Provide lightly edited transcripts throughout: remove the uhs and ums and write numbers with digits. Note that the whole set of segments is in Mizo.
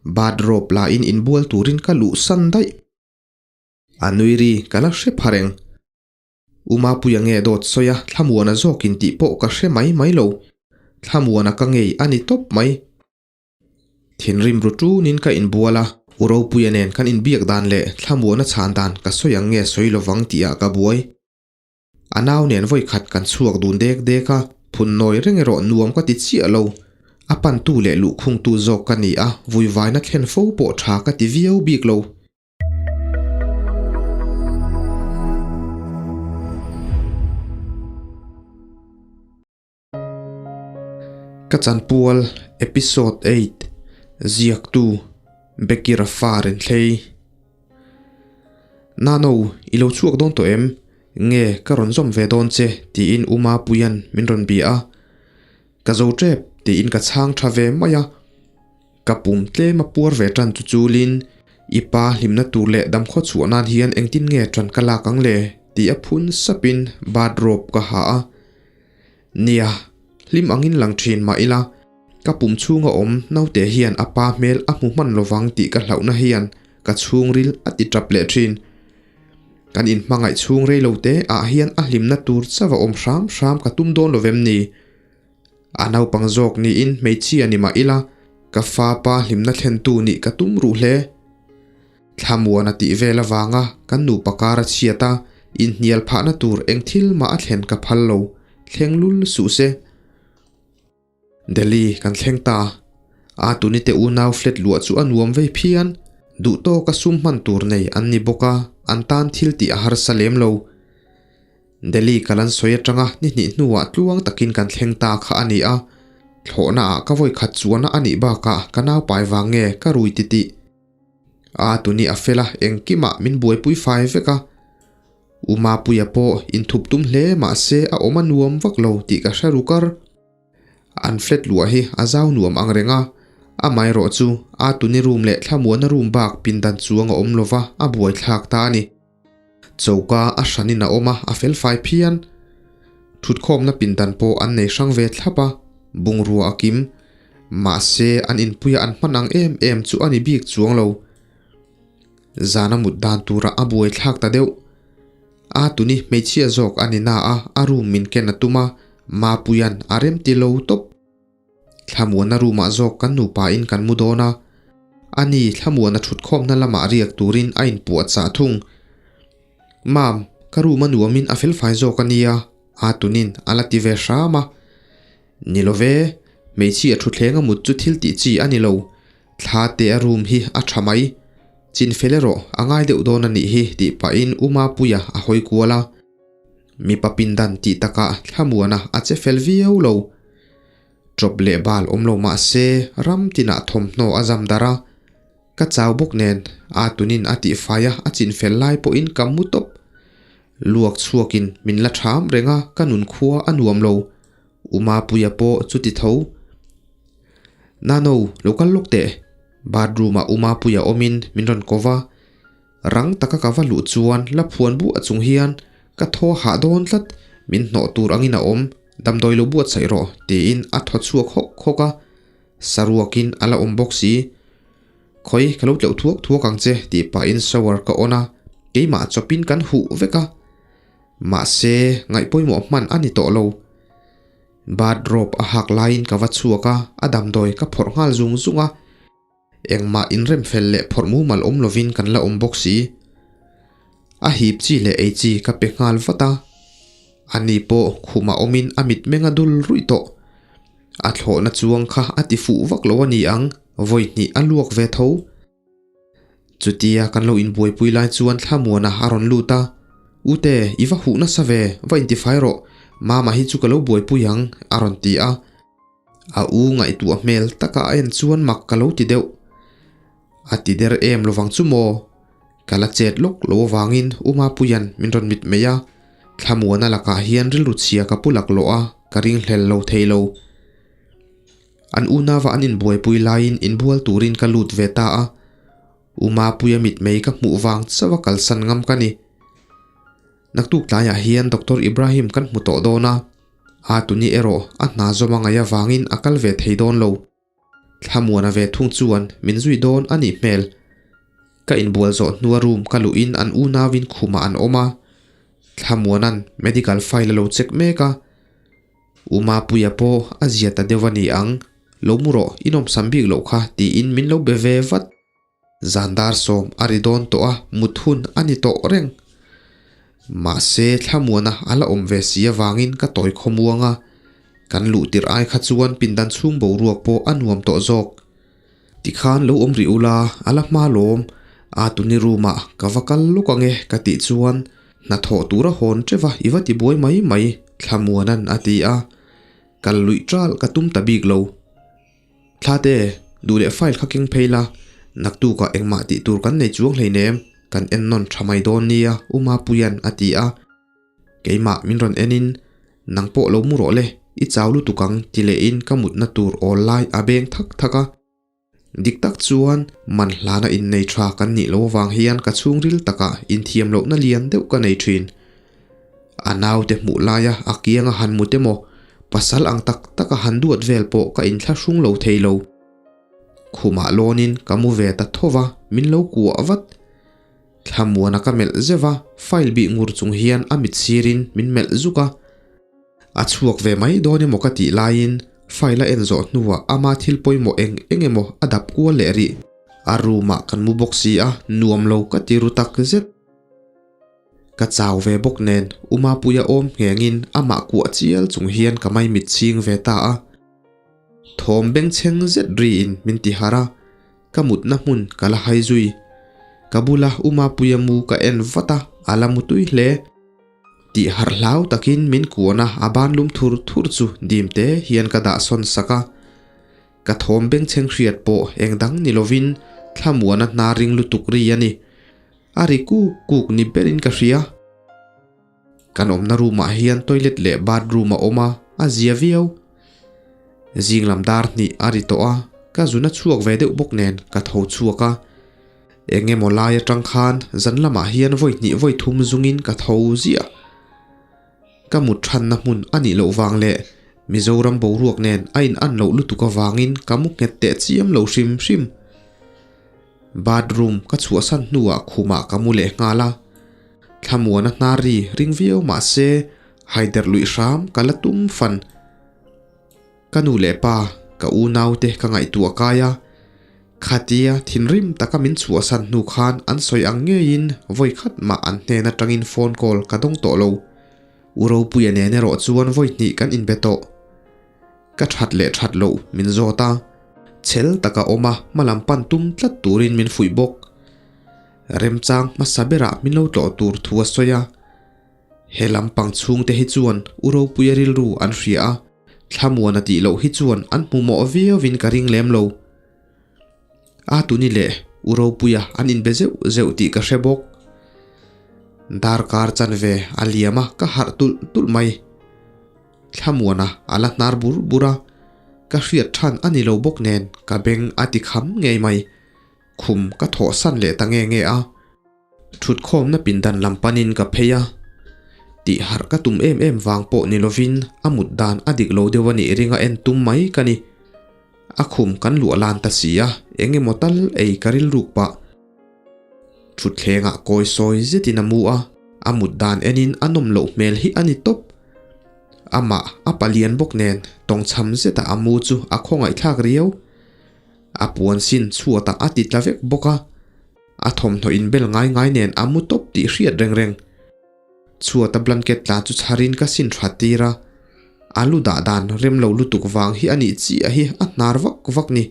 Bathrobe la in inbual turin ka luh san daih. A nui ri ka la hre pha reng. U Mapuia nge dawt sawi a Thlamuana zawkin tih pawh ka hre mai mai lo. Thlamuana ka ngei a ni tawp mai. Thinrim ru tunin ka inbual a, U Ropuia nen kan inbiak dan leh Thlamuana chhan dan ka sawi ang nge sawi lovang tihah ka buai. A nau nen vawi khat kan chhuak dun dek dek a, phun nawi reng erawh nuam ka ti chiah lo. A pantu leh luhkhungtu zawk ka ni a, vuivaina thlen fo pawh tha ka ti viau bik lo. Ka chanpual Episode 8 Ziaktu Becky Rafa Renthlei Nano, i lo chhuak dawn tawh em? Nge ka rawn zawm ve dawn che tiin U Mapuia'n min rawn bia a. Ka zo tep tiin ka chhang tha ve mai a. Ka pum tlem a puar ve tan chu chulin i pa hlimna tur leh damkhaw chhuah nan hian engtin nge tan ka lak ang le tih a phun sapin bathrobe ka ha a. Nia, hlim angin lang thin mah ila, ka pum chhunga awm naute hian a pa hmel a hmu hman lovang tih ka hlauhna hian ka chhungril a ti tap leh thin. Kan inhmangaih chhung reilo te ah hian a hlimna tur chauh a awm hram hram ka tum dawn lovem ni? A naupang zawk niin hmeichhia ni mah ila, ka fa pa hlimna thlentu nih ka tum ruh hle. Thlamuan a tih vel avanga kan nupa kar a chhiat a, inhnial phahna tur eng thil mah a thlen ka phal lo, thleng lul suh se. Delhi kan thleng ta. A tunite unau flat luah chu a nuam vei phian. Duh tawka sum hman tur nei an ni bawk a, an tan thil tih a harsa lem lo. Delhi ka lan sawi atanga ni hnih hnuah tluang takin kan thleng ta kha a ni a, thlawhna ah ka vawi khat chuan a nih bakah ka naupai vang nge ka rui titih. A tuni a fel a, engkimah min buaipui fai vek a. U Mapuia pawh inthup tum hle mahse a awm a nuam vak lo tih ka hre ru kar. An flat luah hi a zau nuam ang reng a, amaherawh chu a tuni room leh thlamuana room bak pindan chuang a awm lova a buaithlak ta a ni. Choka a hranin a awm a, a fel fai phian. Thutkhawmna pindan pawh an nei hrang ve thlap a, bungrua a kim. Mahse, an inpuia an hman ang em em chu a ni bik chuang lo. Zana mut dan tura a buai thlak ta deuh. A tuni hmeichhia zawk a ni na a, a room min ken a tum a, Mapuia'n a remti lo tawp. Thlamuana room ah zawk kan nupa in kan mu dawn a, ani Thlamuana thutkhawmna lamah riak turin a inpuah chah thung. Mam, ka room a nuamin a felfai zawk a nia, a tunin a la ti ve hram a. Ni lo ve, hmeichhia thutthleng a mut chu thil tih chi a ni lo, thla te a room hi a tha mai. Chinfel erawh a ngai deuh dawn a nih hi tih pahin U Mapuia a hawi kual a. Mipa pindan tih takah Thlamuana a che fel viau lo. Chawp leh bal awm lo mah se ram tinah thawmhnaw a zam darh a, ka chau bawk nen a tunin a tihfai a, a chin fel lai pawhin ka mu tawp. Luak chhuakin min la ṭham reng a, ka nun khua a nuam lo. U Mapuia pawh chuti tho. Nano, lo kal lawk teh. Bathroom-ah U Mapuia awmin min rawn ko va. Rang taka ka va luh chuan la phuan buah chung hian ka thaw hah dawn tlat, min hnawh tur angin a awm, damdawi lo buatsaih rawh tiin a thaw chhuak hawk hawk a, saruakin a la awm bawk si. Khawi ka lo tleuh thuak thuak ang che tih pahin shower ka on a, keimah chawpin kan huh vek a. Mahse, ngaih pawimawh hman a ni tawh lo. Bathrobe a hak laiin ka va chhuak a, a damdawi ka phawrh nghal zung zung a. Engmah inrem fel leh phawrh mumal awm lovin kan la awm bawk si. A hip chi leh ei chi ka pe nghal vat a. Ani pawh khumah awmin a mitmeng a dul ruih tawh. A thlawhna chuang kha a ti fuh vak lo a ni ang, vawi hnih a luak ve tho. Chutia kan lo inbuaipui lai chuan Thlamuana a rawn lut a, Ute, i va huh nasa ve, va intifai rawh, Mama hi chu ka lo buaipui ang, a rawn ti a. A u ngaihtuah hmel taka a en chuan mak ka lo ti deuh. A ti der em lovang chu maw? Ka la chet lawk lo avangin U Mapuia'n min rawn mit mai a, Thlamuana lakah hian rilru chhia ka pu laklawh a, ka ringhlel lo thei lo. An unava an inbuaipui laiin inbual turin ka lut ve ta a, U Mapuia mitmei ka hmuh vang chauh a kalsan ngam ka ni. Naktuk tlaiah hian Doctor Ibrahim kan hmu tawh dawn a, a tuni erawh a hna zawm a ngaih avangin a kal ve thei dawn lo. Thlamuana ve thung chuan min zui dawn a nih hmel. Ka inbual zawh hnua room ka luhin an unauin khumah an awm a, Thlamuana'n medical file a lo check mek a. U Mapuia pawh a zia ta deuh a ni ang, lo mu rawh, i nawmsam bik loh kha tiin min lo be ve vat. Zan dar sawm a ri dawn tawh a, mut hun a ni tawh reng. Mahse Thlamuana a la awm ve si avangin ka tawi khawmuang a, kan luh tirh ai kha chuan pindan chhung boruak pawh a nuam tawh zawk. Tikhan lo awm rih ula, a la hma lawm, a tuni room ah ka va kal lawk ange ka tih chuan hnathawh tura hawn teuh a i va ti buai mai mai, Thlamuana'n a ti a, kal luih ṭalh ka tum ta bik lo. Thlate, duh leh file kha keng phei la, naktukah engmah tih tur kan nei chuang hleinem, kan en nawn tha mai dawn nia, U Mapuia'n a ti a. Keimah min rawn enin, Nang pawh lo mu rawh le, i chau lutuk ang ti lehin ka mutna tur awl lai a beng thak thak a. Dik tak chuan man hlana innei tha kan nih lo avang hian ka chhungril takah inthiam lohna lian deuh ka nei thin. A naute hmuh laia a kianga han mut emaw, pasal ang tak taka han duat vel pawh ka inthlahrung lo thei lo. Khumah lawnin ka mu ve ta tho va, min lo kuah vat. Thlamuana ka melh zeuh a, file bih ngur chung hian a mit sirin min melh zuk a. A chhuak ve mai dawn emaw ka tih laiin file a en zawh hnuah ama thil pawimawh eng eng emaw a dap kual leh rih. A room ah kan mu bawk si a, nuam lo ka ti ru tak zet. Ka chau ve bawk nen U Mapuia awm nghengin amah kuah chial chung hian ka maimit chhing ve ta a. Thawm bengchheng zet riin min ti harh a, ka mutna hmun ka la hai zui. Ka bula U Mapuia mu ka en vat a, a la mu tui hle. Tih harh hlau takin min kuan a, a ban lum thur thur chu dim te hian ka dah sawn sak a. Ka thawm bengchheng hriat pawh eng dang ni lovin thlamuana hna ring lutuk ri a ni. A ri kuk kuk ni berin ka hria. Kan awmna room ah hian toilet leh bathroom a awm a, a zia viau. Zing lam dar hnih a ri tawh a, ka zun a chhuak ve deuh bawk nen ka tho chhuak a. Eng emaw lai atang khan zan lamah hian vawi hnih vawi thum zungin ka tho ziah. Ka mut thanna hmun a nih loh vang leh Mizoram boruak nen a in an loh lutuk avangin ka mu nghet teh chiam lo hrim hrim. Bathroom ka chhuahsan hnuah khumah ka mu leh nghal a. Thlamuana hnar ri ring viau mah se haider luih hram ka la tum fan. Ka nu leh pa, ka unaute ka ngaihtuah kai a, khatia thinrim taka min chhuahsan hnu khan an sawi ang ngeiin vawi khat mah an hnen atangin phone call ka dawng tawh lo. U Ropuia nen erawh chuan vawi hnih kan inbe tawh. Ka that leh that loh min zawt a, chhel taka awm a hmalam pan tum tlat turin min fuih bawk. Remchang hmasa berah min lo tlawh tur thu a sawi a. He lampang chhungte hi chuan U Ropuia rilru an hria a, thlamuan a tih loh hi chuan an hmu mawh viauin ka ring lem lo. A tuni leh U Ropuia an inbe zeuh zeuh tih ka hre bawk. Darkar chanve a liam a ka harh tulh tulh mai. Thlamuana a la hnar bur bur a, ka hriat than a ni lo bawk nen ka beng a ti kham ngei mai. Khum ka thawhsan leh ta nge nge a. Thutkhawmna pindan lam panin ka phei a, tih harh ka tum em em vang pawh ni lovin a mut dan a dik lo deuh a nih ringa en tum mai ka ni. A khum kan luah lan ta si a, eng emaw tal ei ka rilruk pah. Thutthlengah kawi sawi zetin a mu a, a mut dan enin a nawm loh hmel hi a ni tawp. Amah a palian bawk nen tawngchham zeta a mu chu a khawngaihthlak riau. A puan sin chhuatah a ti tla vek bawk a. A thawmhnaw inbel ngai ngai nen a mu tawp tih hriat reng reng. Chhuata blanket tla chu chharin ka sin that tir a, a lu dah dan rem lo lutuk vang hi a nih chiah hi a hnar vak vak ni.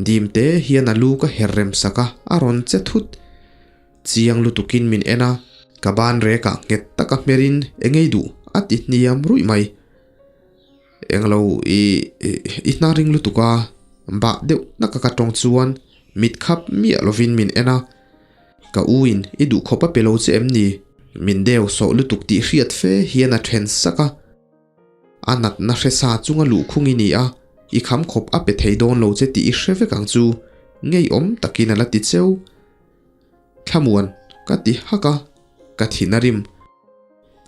Dim te hian a lu ka her rem sak a, a rawn che thut. Chiang lutukin min en a, ka ban rekah nghet taka hmerin engei duh a ti hniam ruih mai. Englo i i hna ring lutuk a, bah deuh nak a ka tawng chuan mit khap miah lovin min en a, ka u in i duh khawp a pe lo che em ni? Min deu sawh lutuk tih hriat fe hian a then sak a, a natna hre sa chunga luhkhung i ni a, i kham khawp a pe thei dawn lo che tih i hre vek ang chu, ngeiawm takin a la ti cheu. Thlamuan ka ti hak a, ka thin a rim.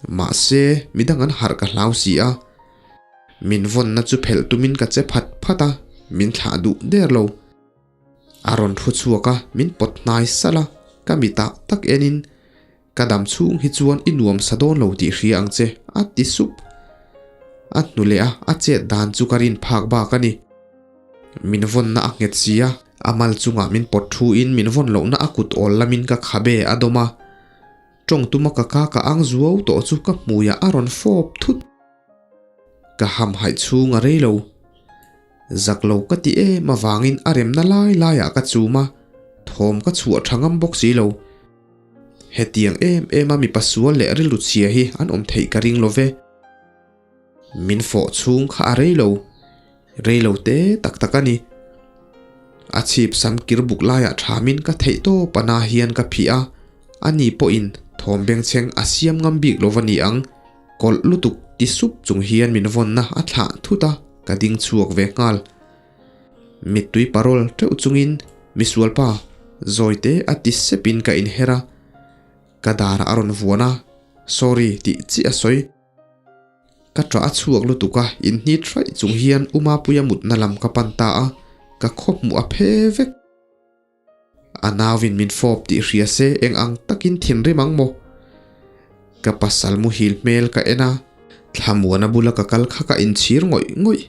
Mahse, midang an harh ka hlau si a. Min vawnna chu phelh tumin ka che phat phat a. Min thlah duh der lo. A rawn thu chhuak a, min pawt hnai salh a, ka mitah tak enin, Ka dam chhung hi chuan i nuam sa dawn lo tih hria ang che, a ti sup. A hnu leh a, a chet dan chu ka rin phak bak a ni. Min vawnna a nghet si a, a mal chungah min pawt thu in min vawn lohna a kut awl lamin ka khabe a dawm a. Tawng tuma ka ka ka ang zuau tawh chu ka hmuiah a rawn fawp thut. Ka hamhaih chhung a rei lo. Zak lo ka ti em avangin a remna lai laiah ka chum a, thawm ka chhuah tha ngam bawk si lo. Hetiang em em a mipa sual leh rilru chhia hi an awm theih ka ring lo ve. Min fawh chhung kha a rei lo, rei lo te tak tak a ni. A chhip sam kir buk laiah thamin ka theih tawp a na hian ka phih a, ani pawhin thawm bengchheng a siam ngam bik lo va ni ang. Kawlh lutuk ti sup chung hian min vawnna a thlah thut a, ka ding chhuak ve nghal. Mittui parol teuh chungin misualpa zawite a ti sepin ka inher a, ka darah a rawn vuan a, Sorry tih chiah a sawi. Ka ṭah a chhuak lutuk a, inhnit hraih chung hian U Mapuia mutna lam ka pan ta a, ka khaw hmuh a phe vek. A nauin min fawp tih hria se eng ang takin thinrim ang maw? Ka pasal muhil hmel ka en a, thlamuana bula ka kal kha ka inchhir ngawih ngawih.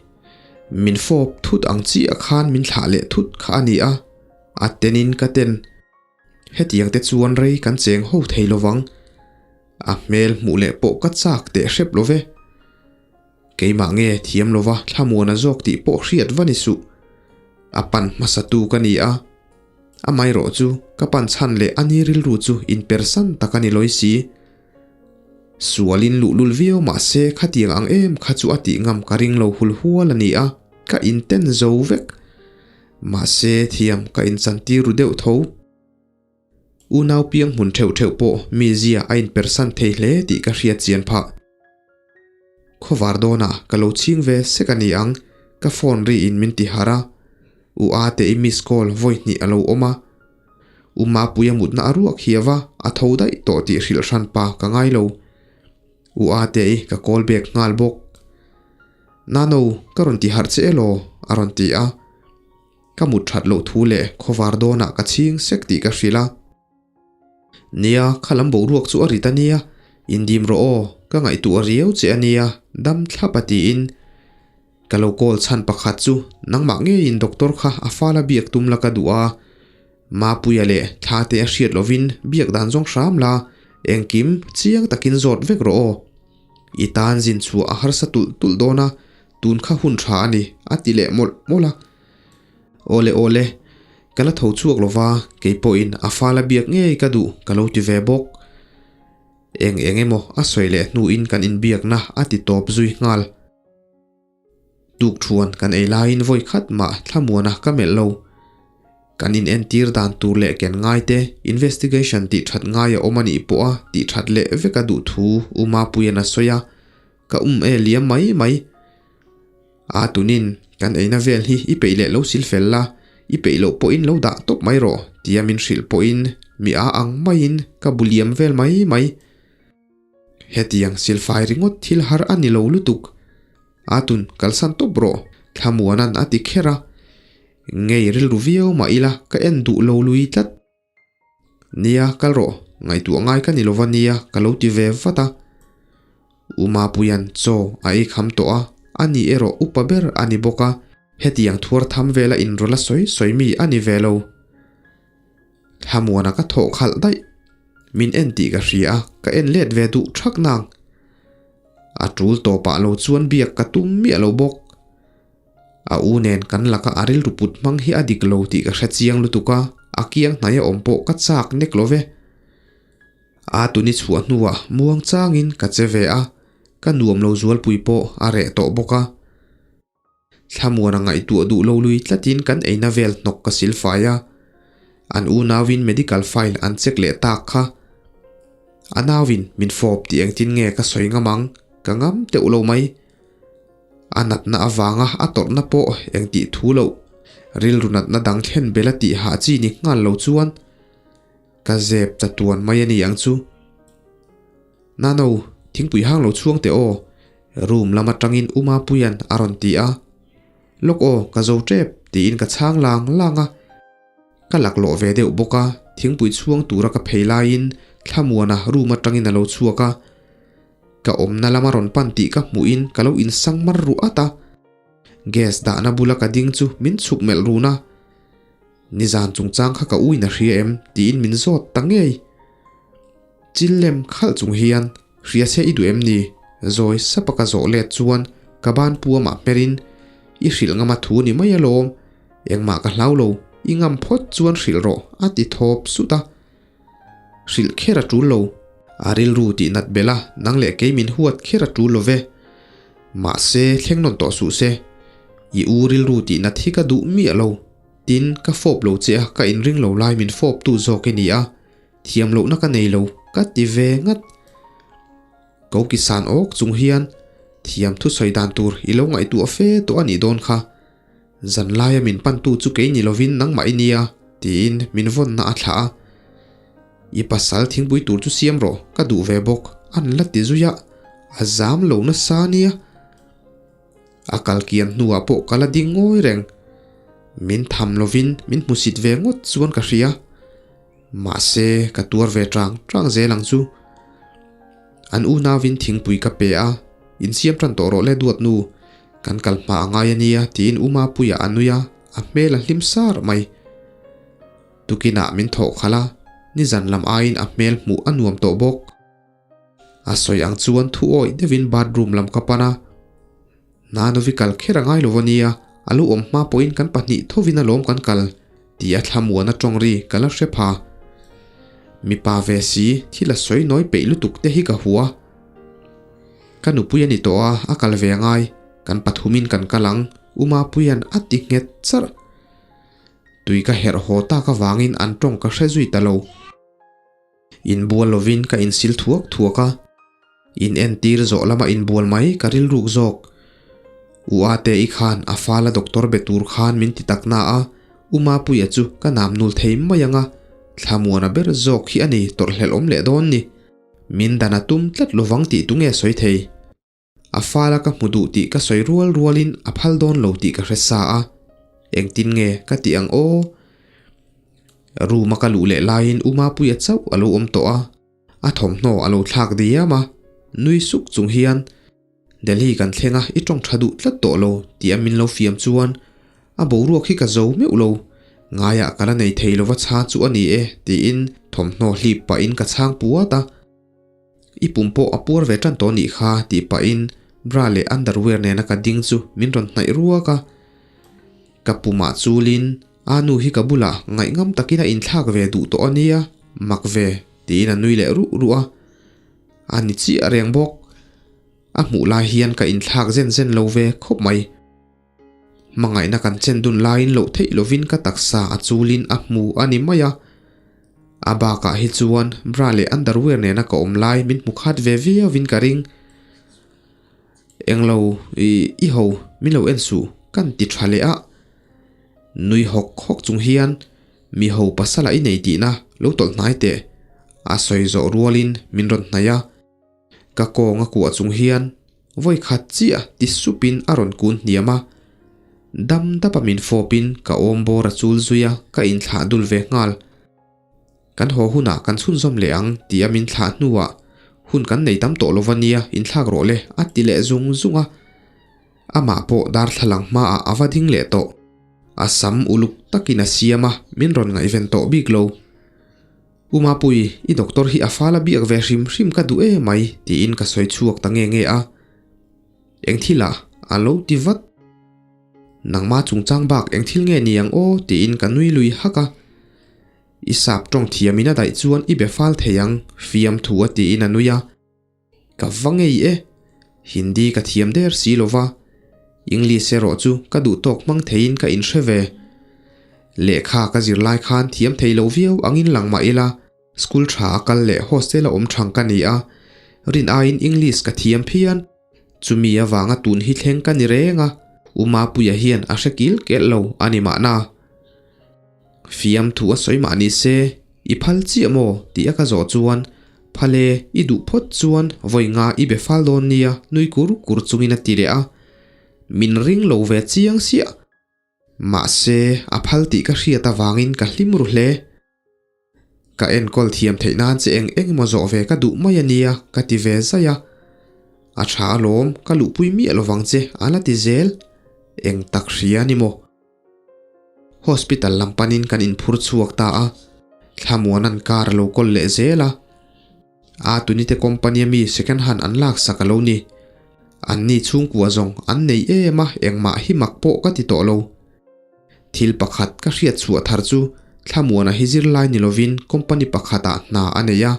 Min fawp thut ang chiah khan min thlah leh thut kha a ni a, a tenin ka ten. Hetiang te chuan rei kan cheng ho thei lovang. A hmel hmuh leh pawh ka chak teh hrep lo ve. Keimah nge thiam lova thlamuana zawk tih pawh hriat va ni suh. A pan hmasatu ka ni a, amaherawh chu ka pan chhan leh a ni rilru chu inpersan tak a ni lawi si. Sualin luhlul viau mah se khatiang ang em kha chu a tih ngam ka ring lo hul hual a ni a, ka inten zo vek. Mahse thiam ka inchantir ru deuh tho. Unau piang hmun theuh theuh pawh mi zia a inpersan thei hle tih ka hriat chian phah. Khawvar dawnah ka lo chhing ve sek a ni ang, ka phone ri in min ti harh a. U Ate i miss call vawi hnih a lo awm a. U Mapuia mutna a ruak hiau a, a tho daih tawh tih hrilh hran pa ka ngai lo. U Ate i ka call back nghal bawk. Nano, ka rawn ti harh che elaw? a rawn ti a. Ka mut that loh thu leh khawvar dawnah ka chhing sek tih ka hrilh a. Nia, kha lam boruak chu a rit a nia, indim rawh aw, ka ngaihtuah riau che a nia, dam thlap a tiin. Ka lo call chhan pakhat chu nangmah ngeiin doctor kha a fala biak tum la ka duh a, Mapuia leh thla te a hriat lovin biak dan zawng hram la, engkim chiang takin zawt vek rawh aw. I tan zin chhuah a harsa tulh tulh dawn a, tun kha hun tha a ni, a ti leh mawlh mawlh a. Awle awle, ka la tho chhuak lo va, kei pawhin a fala biak ngei ka duh ka lo ti ve bawk. Eng eng emaw a sawi leh hnuin kan inbiakna a ti tawp zui nghal. Tukthuan kan ei laiin vawi khat mah thlamuana ka melh lo. Kan inentir dan tur leh ken ngai te, investigation tih that ngai a awm a nih pawha tih that leh vek a duh thu U Mapuia'n a sawi a, ka um e liam mai mai. A tunin kan eina vel hi i peih leh lo sil fel la, i peih loh pawhin lo dah tawp mai rawh tia min hrilh pawhin mi a ang maiin ka bu liam vel mai mai. Hetiang silfai ringawt thil har a ni lo lutuk. A tun kalsan tawp rawh, Thlamuana'n a ti kher a. Ngei rilru viau mah ila ka en duh lo lui tlat. Nia, kal rawh, ngaihtuah ngai ka ni lova nia ka lo ti ve vat a. U Mapuia'n chaw a ei kham tawh a, ani erawh upa ber a ni bawk a, hetiang thuar tham vela inrawlh a sawi sawi mi a ni ve lo. Thlamuana ka thawh khalh daih. Min en tih ka hria a, ka en let ve duh thak nang. A tul tawpah lo chuan biak ka tum miah lo bawk. A u nen kan laka a rilru put hmang hi a dik lo tih ka hre chiang lutuk a, a kiang hnaia awm pawh ka chak nek lo ve. A tuni chhuah hnuah muang changin ka che ve a, ka nuam lo zualpui pawh a reh tawh bawk a. Thlamuana ngaihtuah duh lo lui tlatin kan eina vel hnawk ka silfai a, an unauin medical file an check leh tak kha. A nauin min fawp tih engtin nge ka sawi ngam ang, ka ngam teuh lo mai. A natna avanga a tawrhna pawh engtih thu loh, rilru natna dang thlen bel a tih hah chi ni nghal lo chuan ka zep ta tuan mai a ni ang chu. Nano, thingpui hang lo chhuang teh aw, room lam atangin U Mapuia'n a rawn ti a. Lawk aw, ka zo tep, tiin ka chhang lang lang a. Ka laklawh ve deuh bawk a, thingpui chhuang tura ka phei laiin Thlamuana room atangin a lo chhuak a. Ka awmna lama rawn pan tih ka hmuhin ka lo insang mar ruh at a. Gas dahna bula ka ding chu min chhuk melh run a. Nizan chungchang kha ka uin a hria em? tiin min zawt ta ngei. Chil lem khalh chung hian hria se i duh em ni? Zawi sapa ka zawh let chuan ka ban puamah hmerin i hrilh ngama thu ni mai alawm, engmah ka hlau lo, i ngam phawt chuan hrilh rawh a ti thawp sut a. Hrilh kher a tul lo. A rilru tih nat belh a, nang leh kei min huat kher a tul lo ve. Mahse, thleng nawn tawh suh se. I u rilru tih nat hi ka duh miah lo. Tin, ka fawp lo che a, ka inring lo lai min fawp tu zawk i ni a. Thiam lohna ka nei lo, ka ti ve ngat. Ko ki san awk chung hian thiam thusawi dan tur i lo ngaihtuah fe tawh a nih dawn kha. Zan laia min pantu chu kei ni lovin nangmah i nia, tiin min vawnna a thlah a. I pasal thingpui tur chu siam rawh, ka duh ve bawk, an la ti zui a, a zam lo nasa nia. A kal kian hnuah pawh ka la ding ngawi reng. Min tham lovin min hmusit ve ngawt chuan ka hria. Mahse, ka tuar ve tang tang zel ang chu. An unauin thingpui ka pe a, Insiam tan tawh rawh le duat nu, kan kal hma a ngai a nia tiin U Mapuia a nui a, a hmel a hlim sar mai. Tukinah min thawh khalh a, nizan lam aiin a hmel hmuh a nuam tawh bawk. A sawi ang chuan thu awih deuhin bathroom lam ka pan a, Nanovi kal kher a ngai lo ania, a lo awm hma pawhin kan pahnih thovin alawm kan kal tih a thlamuan a tawng ri ka la hre pha. Mipa ve si thil a sawi nawi peih lutuk te hi ka hua. Ka nupui a ni tawh a, a kal ve angai, kan pathumin kan kal ang, U Mapuia'n a ti nghet charh. Tui ka herh haw tak avangin an tawng ka hre zui ta lo. Inbual lovin ka insil thuak thuak a, in entir zawh lama inbual mai ka rilruk zawk. U Ate i khan a fala doctor be tur khan min ti tak na a, U Mapuia chu ka nam nul thei mai ang a, thlamuana ber zawk hi a ni tawrhhlelh awm leh dawn ni. Min dan a tum tlat lovang tih tunge sawi thei. A fala ka hmu duh tih ka sawi rual rualin a phal dawn lo tih ka hre sa a, engtin nge ka tih ang aw? Room a ka luh leh laiin U Mapuia chauh a lo awm tawh a, a thawmhnaw a lo thlak diam a, nui suk chung hian Delhi kan thleng a, i tawng tha duh tlat tawh lo tih a min lo fiam chuan a boruak hi ka zo meuh lo, ngaiah ka la nei thei lova chha chu a ni e tiin thawmhnaw hlip pahin ka chhang puat a. I pum pawh a puar ve tan tawh nih kha tih pahin bra leh underwear nena ka ding chu min rawn hnaih ruak a. Ka pumah chulin a nu hi ka bulah ngaihngam takin a inthlak ve duh tawh a nia, mak ve tiin a nui leh ruh ruh a. A ni chiah reng bawk. A hmuh lai hian ka inthlak zen zen lo ve khawp mai. Hmangaihna kan chen dun laiin loh theih lovin ka taksa a chulin a hmu a ni mai a. A bakah hi chuan bra leh underwear nena ka awm lai min hmu khat ve viauin ka ring. Englo i i ho min lo en suh kan ti tha leh a. Nui hawk hawk chung hian mi ho pasala i nei tihna lo tawlh hnai teh a sawi zawh rualin min rawn hnaih a. Ka kawng a kuah chung hian vawi khat chiah ti supin a rawn kun hniam a, dam dapa min fawpin ka awm bawr a chul zui a, ka inthlah dul ve nghal. Kan haw hunah kan chhunzawm leh ang ti a min thlah hnuah hun kan nei tam tawh lova nia inthlak rawh le a ti leh zung zung a. Amah pawh darthlalang hmaah a va ding leh tawh. A sam uluk takin a siam a, min rawn ngaihven tawh bik lo. U Mapui, i doctor hi a fal a biak ve hrim hrim ka duh e mai tiin ka sawi chhuak ta nge nge a. Eng thil ah? A lo ti vat. Nangma chungchang bak eng thil nge ni ang aw tiin ka nui lui hak a. I sap tawng thiam in a daih chuan i be fal thei ang fiam thu a tiin a nui a. Ka va ngei e. Hindi ka thiam der si lo va, English erawh chu ka duh tawk hmang theiin ka inhre ve. Lehkha ka zir lai khan thiam thei lo viau angin lang mah ila, school tha a kal leh hostel a awm thang ka ni a, rin aiin English ka thiam phian. Chumi avanga tun hi thleng ka ni reng a, U Mapuia hian a hre kil kelh lo a ni mahna. Fiam thu a sawi mah ni se, I phal chiah maw? tih a ka zawh chuan, Phal e, i duh phawt chuan vawi nga i be fal dawn nia, nui kur kur chungin a ti leh a. Min ring lo ve chiang siah. Mahse, a phal tih ka hriat avangin ka hlim ru hle. Ka enkawl thiam theih nan che eng eng emaw zawh ve ka duh mai a nia ka ti ve zai a. A tha alawm, ka luhpui miah lovang che a la ti zel. Eng tak hria ni maw? Hospital lam panin kan inphur chhuak ta a, Thlamuana'n car a lo kawl leh zel a. A tunite company a mi second hand an laksak a lo ni. Anni chhungkua zawng an nei em a, engmah hi mak pawh ka ti tawh lo. Thil pakhat ka hriat chhuah thar chu Thlamuana hi zirlai ni lovin company pakhatah hna a nei a.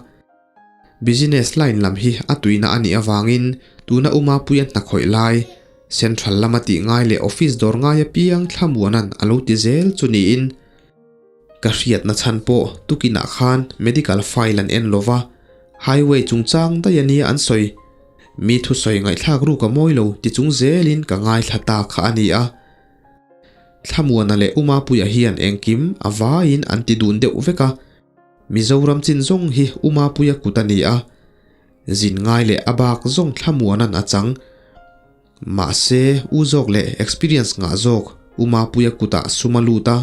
Business line lam hi a tuina a nih avangin tuna Umapuia hna khawih lai, Central lama tih ngai leh office dawr ngai apiang Thlamuana'n a lo ti zel chu niin ka hriatna chhan pawh tukinah khan medical file an en lova, highway chungchang daih a nia an sawi. Mi thusawi ngaihthlak ruk a mawi lo ti chung zelin ka ngaithla ta kha a ni a. Thlamuana leh Umapuia hian engkim a vaiin an ti dun deuh vek a. Mizoram chin zawng hi Umapuia kut a ni a, zin ngai leh a bak zawng thlamuana'n a chang. Mahse, u zawk leh experience ngah zawk Umapuia kutah sum a lut a,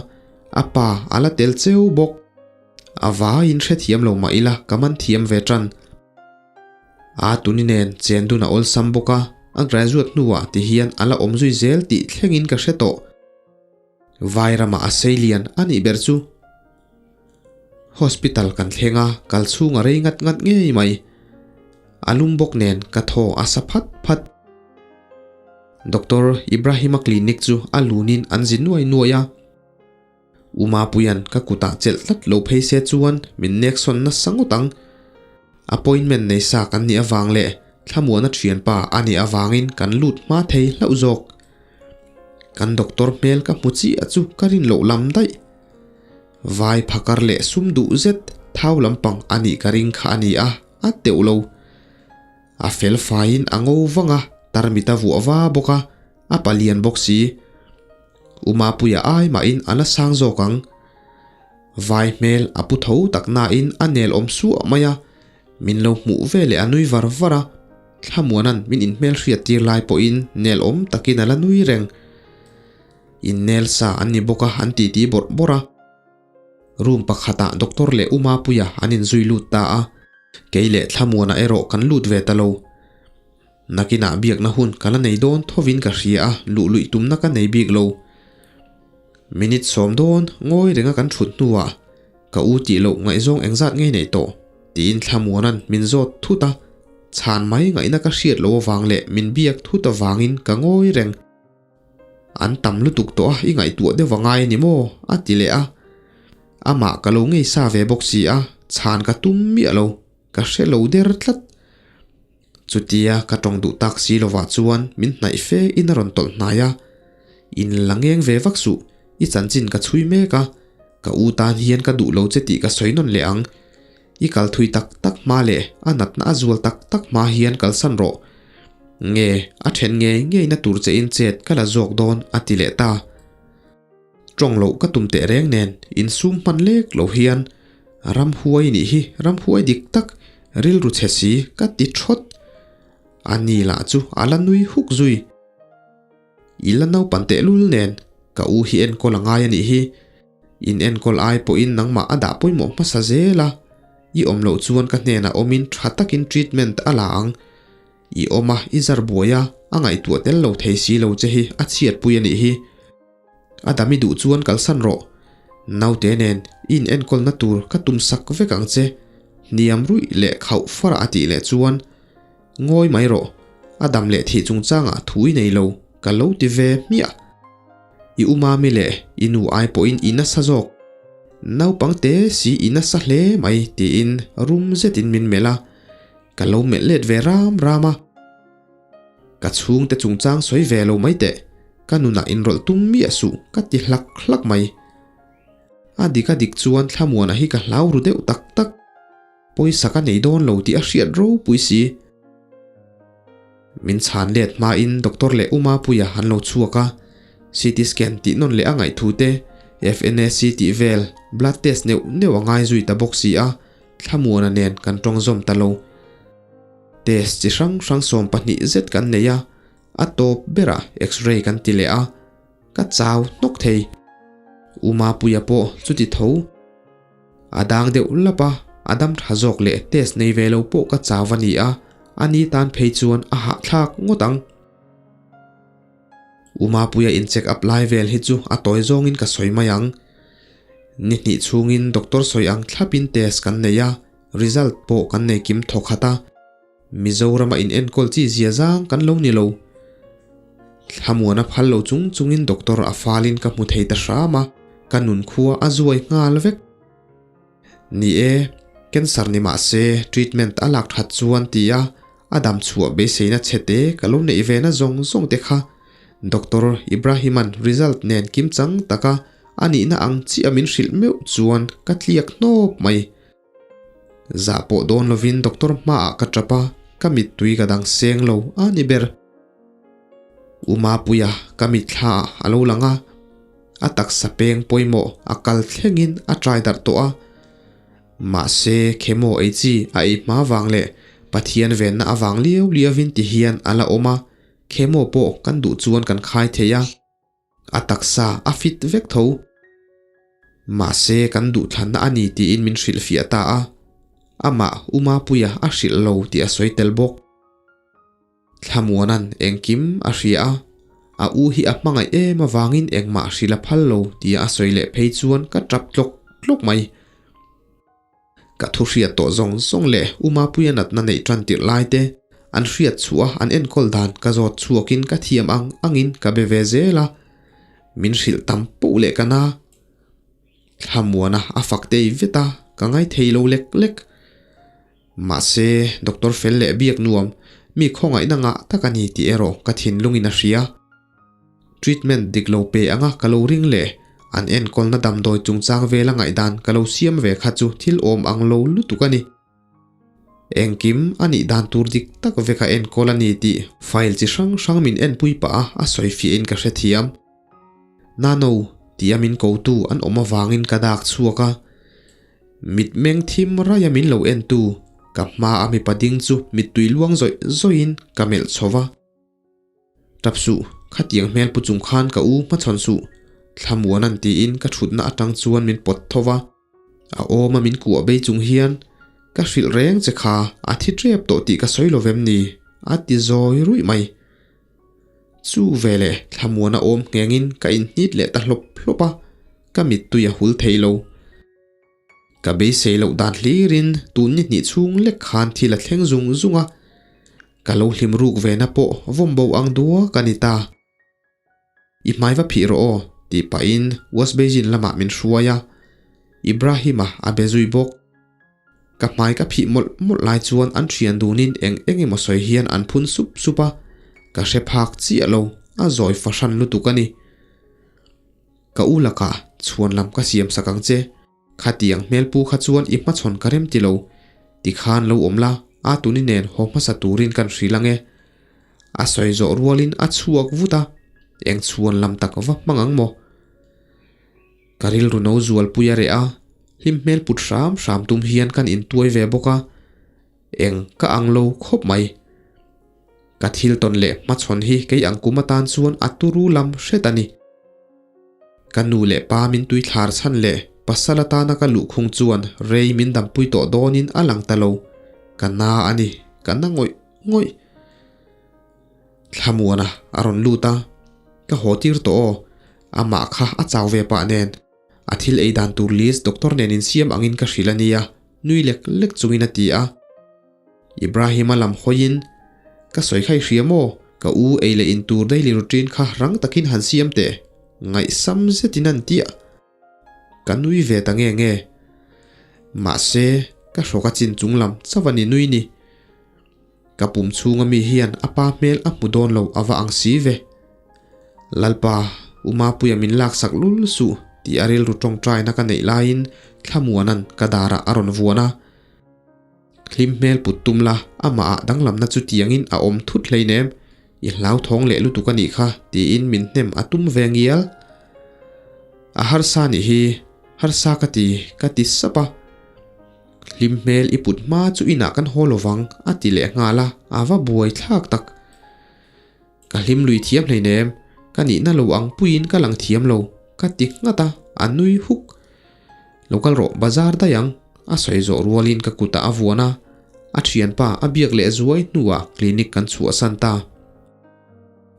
a pa a la tel cheu bawk. A vaiin hrethiam lo mah ila ka man thiam ve tan. A tuni nen chen dun a awlsam bawk a, a graduate hnuah ti hian a la awm zui zel tih thlengin ka hre tawh. Vai ramah a sei lian a nih ber chu. Hospital kan thleng a, kal chhung a rei ngat ngat ngei mai. A lum bawk nen ka thaw a sa phat phat. Doctor Ibrahima clinic chu a lunin an zi nuai nuai a. Umapuia'n ka kutah chelh tlat lo phei se chuan min nek sawn nasa ngawt ang. Appointment nei sa kan nih avang leh thlamuahna thianpa a nih avangin kan lut hma thei hlauh zawk. Kan doctor hmel ka hmu chiah chu ka rin loh lam daih. Vai phakar leh sum duh zet thau lampang a nih ka ring kha a ni a, a teuh lo. A fel faiin a ngo vang a, tarmit a vuah va bawk a, a palian bawk si. U Mapuia ai mahin a la sang zawk ang. Vai hmel a pu tho tak nain a nel awm suah mai a, min lo hmuh ve leh a nui var var a, Thlamuana'n min inhmel hriat tir lai pawhin nel awm takin a la nui reng. Innel sa an ni bawk a an titi bawrh bawrh a. Room pakhatah Doctor leh U Mapuia an inzui lut ta a, kei leh Thlamuana erawh kan lut ve ta lo. Nakinah biakna hun ka la nei dawn thovin ka hria a, luh luih tumna ka nei bik lo. Minute sawm dawn ngawi renga kan thut hnuah ka u tih loh ngaihzawng engzat ngei neih tawh tiin Thlamuana'n min zawt thut a, chhan mai ngaihna ka hriat loh avang leh min biak thut avangin ka ngawi reng. An tam lutuk tawh a, i ngaihtuah deuh a ngai a ni maw? a ti leh a. Amah ka lo ngei sa ve bawk si a, chhan ka tum miah lo, ka hre lo der tlat. Chutia ka tawng duh tak si lovah chuan min hnaih fe in a rawn tawlh hnai a, In la ngeng ve vak suh, i chanchin ka chhui mek a, ka u tan hian ka duh lo che tih ka sawi nawn leh ang. I kal thui tak tak hma leh a natna a zual tak tak hma hian kalsan rawh. Nge, a then ngei ngei na tur che in chet ka la zawk dawn a ti leh ta. Tawng loh ka tum teh reng nen insum hman lek lo hian ramhuai nih hi ramhuai dik tak rilru chhe si ka ti thawt. A ni lah chu a la nui huk zui. I la naupan tehlul nen ka u hi enkawl a ngai a nih hi. In enkawl ai pawhin nangmah a dah pawimawh hmasa zel a. I awm loh chuan ka hnenah awmin tha takin treatment a la ang. I awm a, i zar buai a, a ngaihtuah tel lo thei si lo che hi a chhiatpui a nih hi. A dam i duh chuan kalsan rawh. Naute nen i in enkawlna tur ka tum sak vek ang che. Hniam ruih leh khauh farah a tih leh chuan, Ngawi mai rawh, a dam leh thih chungchangah thu i nei lo, ka lo ti ve hmiah. I u mami leh i nu ai pawhin i nasa zawk. Naupang te si i nasa hle mai tiin rum zetin min melh a, ka lo melh let ve ram ram a. Ka chhungte chungchang sawi ve lo mai teh, ka nunah inrawlh tum miah suh ka ti hlak hlak mai. A dik a dik chuan Thlamuana hi ka hlau ru deuh tak tak. Pawisa ka nei dawn lo tih a hriat ropui si. Min chhan let hmain Doctor leh U Mapuia an lo chhuak a, CT scan tih nawn leh a ngaih thu te, FNAC tih vel, blood test neuh neuh a ngai zui ta bawk si a, Thlamuana nen kan tawng zawm ta lo. Test chi hrang hrang 12 zet kan nei a. A tawp berah X-ray kan ti leh a, ka chau hnawk thei. U Mapuia pawh chuti tho. A dang deuh lap a, a dam tha zawk leh test nei ve lo pawh ka chau a ni a, a ni tan phei chuan a hahthlak ngawt ang. U Mapuia in check up lai vel hi chu a tawi zawngin ka sawi mai ang. Ni hnih chhungin doctor sawi ang thlapin test kan nei a, result pawh kan nei kim thawk khat a. Mizorama in enkawl chi zia zang kan lo ni lo. Thlamuana phal lo chung chungin doctor a falin ka hmu thei ta hram a, ka nun khua a zuai nghal vek. Ni e, cancer ni mah se treatment a lak that chuan ti a, a dam chhuah beiseina chhe te ka lo neih ve na zawng zawng te kha Doctor Ibrahima'n result nen kim chang taka a nihna ang chiah min hrilh meuh chuan ka tliak hnawp mai. Zah pawh dawn lovin doctor hmaah ka tap a, ka mittui ka dang seng lo a ni ber. U Mapuia ka mitthla ah a lo lang a, a taksa peng pawimawh a kal thlengin a trai darh tawh a. Mahse chemo ei chi a ei hma vang leh Pathian venna avang liau liauin ti hian a la awm a, chemo pawh kan duh chuan kan khai thei a. A taksa a fit vek tho. Mahse kan duhthlanna a ni tiin min hrilhfiah ta a, amah U Mapuia a hrilh lo tih a sawi tel bawk. Thlamuana'n engkim a hria a, a u hi a hmangaih em avangin engmah hrilh a phal lo tia a sawi leh phei chuan ka tap tlawk tlawk mai. Ka thu hriat tawh zawng zawng leh U Mapuia natna neih tan tirh lai te an hriat chhuah a an enkawl dan ka zawt chhuakin ka thiam ang angin ka be ve zel a, min hrilh tam poh leh ka na. Thlamuana a fak tei vet a, ka ngaithei lo lek lek. Mahse, Doctor fel leh biak nuam, mi khawngaihna ngah tak a ni tih erawh ka thinlungin a hria. Treatment dik lo pe anga ka lo ring leh an enkawlna damdawi chungchang vela ngaihdan ka lo siam ve kha chu thil awm ang lo lutuk a ni. Engkim a nih dan tur dik tak veka enkawl a ni tih file chi hrang hrang min enpui pah a a sawi fiahin ka hrethiam. Nano tia min kotu an awm avangin ka dak chhuak a, mitmeng thim raia min lo entu ka hmaa mipa ding chu mittui luang zawih zawihin ka melh chho va. Tap suh, khatiang hmel pu chung khan ka u hmachhawn suh, Thlamuana'n tiin ka thutna atang chuan min pawt tho va. A awma min kuah bei chung hian, Ka hrilh reng che kha, a thi tep tawh tih ka sawi lo vem ni? a ti zawi ruih mai. Chu veleh Thlamuana awm nghengin ka inhnit leh ta hlawp hlawp a, ka mittui a hul thei lo. Ka beisei loh dan hlirin tun ni hnih chhung lek khan thil a thleng zung zung a, ka lo hlim ruk ve na pawh vawm bo ang dua ka ni ta. I hmai va phih rawh aw, tih pahin wash basin lamah min hruai a, Ibrahim-a a be zui bawk. Ka hmai ka phih mawlh mawlh lai chuan an thian dunin eng eng emaw sawi hian an phun sup sup a, ka hre phak chiah lo, a zawi fahran lutuk a ni. Ka u lakah chhuan lam ka siam sak ang che. Khatiang hmelpu kha chuan i hmachhawn ka rem ti lo. Tikhan lo awm la, a tuni nen haw hmasa turin kan hrilh ang e. A sawi zawh rualin a chhuak vut a, eng chhuan lam tak va hmang ang maw? Ka rilru no zualpui a reh a, hlim hmel put hram hram tum hian kan intuai ve bawk a, eng ka ang lo khawp mai. Ka thil tawn leh hmachhawn hi kei ang kum atan chuan a turu lam hret a ni. Ka nu leh pa min tui thlar chhan leh pasal atana ka luhkhung chuan rei min dampui tawh dawnin a lang ta lo. Ka na a ni, ka na ngawih ngawih. Thlamuana a rawn lut a, ka haw tir tawh aw, amah kha a chau ve pah nen. A thil ei dan tur list doctor nen insiam angin ka hrilh a nia, nui lek lek chungin a ti a. Ibrahim-a lam hawiin, Ka sawi kha i hria maw? Ka u ei leh in tur daily routine kha rang takin han siam teh. Ngaihsam zetin an ti a. Ka nui ve ta nge nge. Mahse, ka hrawk a chin chung lam chauh a ni nui ni. Ka pum chhunga mi hian a pa hmel a hmu dawn lo a va ang si ve. Lalpa, U Mapuia min laksak lul suh tih a rilru tawngtaina ka neih laiin Thlamuana'n ka darah a rawn vuan a. Hlim hmel put tum la, amah ah danglamna chu tiangin a awm thut hleinem, i hlauthawng leh lutuk a nih kha tiin min hnem a tum ve ngial. A harsa nih hi, harsa ka ti, ka ti sap a. Hlim hmel i put hma chu inah kan haw lovang a ti leh nghal a, a va buai thlak tak. Ka hlim lui thiam hleinem, ka nihna lo ang puiin ka lang thiam lo, ka ti nghat a, a nui huk. Lo kal rawh, bazar daih ang, a sawi zawh rualin ka kutah a vuan a, a thianpa a biak leh zuai hnuah clinic kan chhuahsan ta.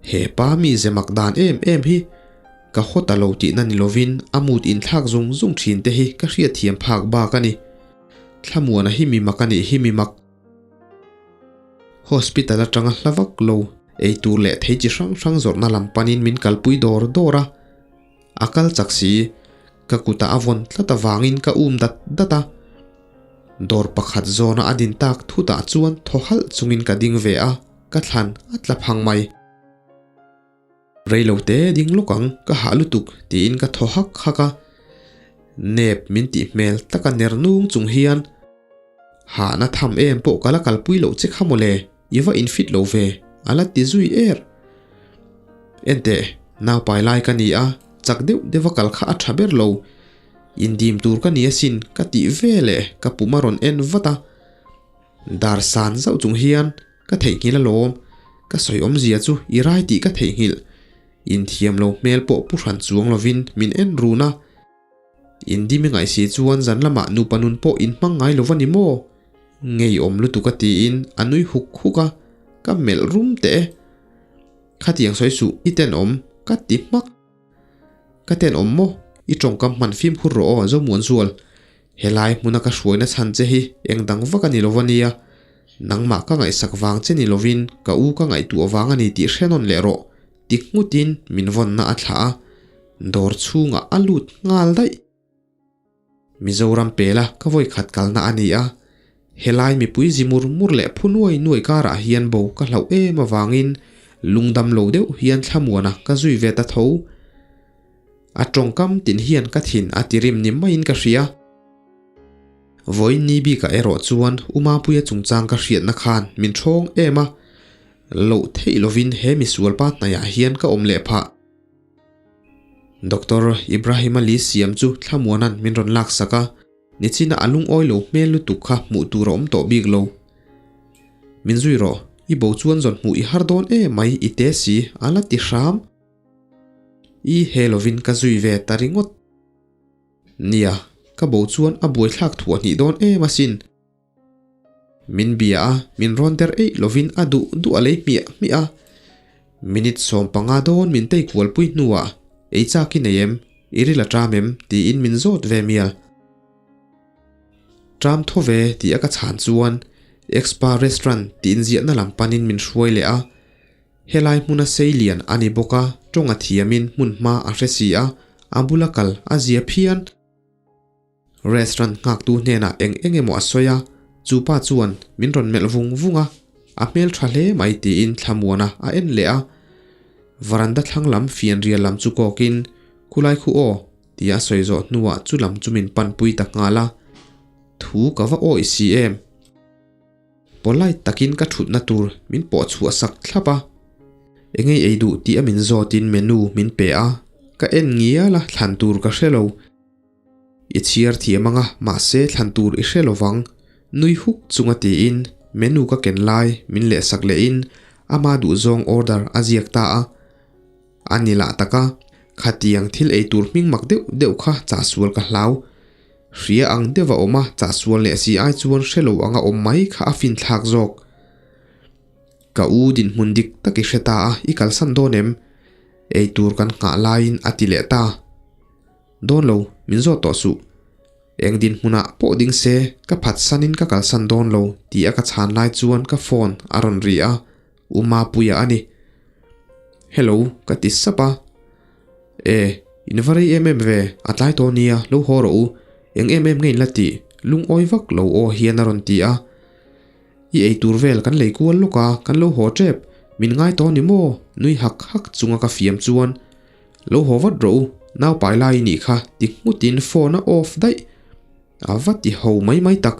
He pa mi ze mak dan em em hi ka haw ta lo tihna ni lovin a mut inthlak zung zung thin te hi ka hriatthiam phak bak a ni. Thlamuana hi mi mak a nih hi mi mak. Hospital atanga hla vak lo ei tur leh thei chi hrang hrang zawrhna lam panin min kalpui dawr dawr a. A kal chak si, ka kutah a vawn tlat avangin ka um dat dat a. Dawr pakhat zawna a din tak thutah chuan thaw halh chungin ka ding ve a, ka thlan a tla phang mai. Reilo te ding lawk ang, ka hah lutuk tiin ka thaw hak hak a. Nep min tih hmel taka ner nung chung hian, Hahna tham em pawh ka la kalpui loh che kha mawle, i va infit lo ve, a la ti zui er. Enteh, naupai lai ka ni a, chak deuh deuha kal kha a tha ber lo. Indim tur ka ni asin ka tih ve leh ka pum a rawn en vat a. Dar san zauh chung hian ka theihnghilh alawm, ka sawi awmzia chu i rai tih ka theihnghilh. Inthiam lo hmel pawh pu hran chuang lovin min en run a. Indimi ngaihsi chuan zan lamah nupa nun pawh in hmang ngai lo va ni maw? Ngeiawm lutuk a tiin a nui huk huk a, ka melh rum teh e. Khatiang sawi suh, i tenawm, ka ti hmak. Ka tenawm maw? I tawngkam hman fimkhur rawh aw Zomuanzual. Helai hmuna ka hruaina chhan che hi eng dang vak a ni lo va nia. Nangmah ka ngaihsak vang che ni lovin ka u ka ngaihtuah vang a ni tih hre nawn leh rawh. Ti nghutin min vawnna a thlah a, dawr chhungah a lut nghal daih. Mizoram pela ka vawi khat kalna a ni a, helai mipui zi mur mur leh phu nuai nuai karah hian bo ka hlauh em avangin lungdam lo deuh hian thlamuana ka zui ve ta tho. A tawngkam tin hian ka thin a tirim ni maiin ka hria. Vawiin ni bikah erawh chuan U Mapuia chungchang ka hriatna khan min thawng em a, loh theih lovin he misualpa hnaiah hian ka awm leh phah. Doctor Ibrahim Ali siam chu Thlamuana'n min rawn laksak a, nichina a lungawi lo hmel lutuk kha hmuh tur a awm tawh bik lo. Min zui rawh, i bo chuan zawn hmuh i har dawn em mai i te si, a la ti hram. I he lovin ka zui ve ta ringawt. Nia, ka bo chuan a buaithlak thuah hnih dawn em asin. Min bia a, min rawn der eih lovin a duh duh a lei hmiah hmiah a. Minute 15 dawn min tei kualpui hnuah, Ei chak i nei em? I ril a ṭam em? tiin min zawt ve mial. Ṭam thaw ve tih a ka chhan chuan Expa Restaurant tih inziahna lam panin min hruai leh a. Helai hmuna sei lian a ni bawk a, tawng a thiamin hmun hma a hre si a, a bula kal a zia phian. Restaurant nghaktu hnenah eng eng emaw a sawi a, chu pa chuan min rawn melh vung vung a, a hmel tha hle mai tiin thlamuana a en leh a. Varanda thlang lam fianrial lam chu kawkin, Khulai khu aw, tia a sawi zawh hnuah chu lam chu min panpui ta nghal a, thu ka va awih si em? Polite takin ka thutna tur min pawh chhuah sak thlap a, engei ei duh tih a min zawtin menu min pe a, ka en ngial a thlan tur ka hre lo. I chhiar thiam anga mahse thlan tur i hre lovang, nui huk chunga tiin menu ka ken lai min leh sak lehin ama duhzawng order a ziak ta a. A ni lah taka, khatiang thil ei tur hming mak deuh deuh kha chahsual ka hlau. Hria ang deuh a awm a, chahsual leh si ai chuan hre lo anga awm mai kha a finthlak zawk. Ka u dinhmun dik tak i hre ta a, i kalsan dawn em? Ei tur kan nghah laiin a ti leh ta. Dawn lo, min zawt tawh suh. Eng dinhmunah pawh ding se, ka phatsanin ka kalsan dawn lo tih a ka chhan lai chuan ka phone a rawn ri a, U Mapuia a ni. Hello, ka ti sap a. E, in va rei em em ve, a tlai tawh nia, lo haw rawh u. Eng em em nge in la tih? Lungawi vak lo aw hian a rawn ti a. I ei tur vel kan lei kual lawk a, kan lo haw tep. Min ngai tawh ni maw? Nui hak hak chunga ka fiam chuan, Lo haw vat rawh u, nau pai lai i nih kha, ti nghutin phone a off daih. A va ti ho mai mai tak.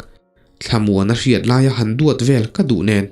Thlamuan a hriat laia han duat vel ka duh nen.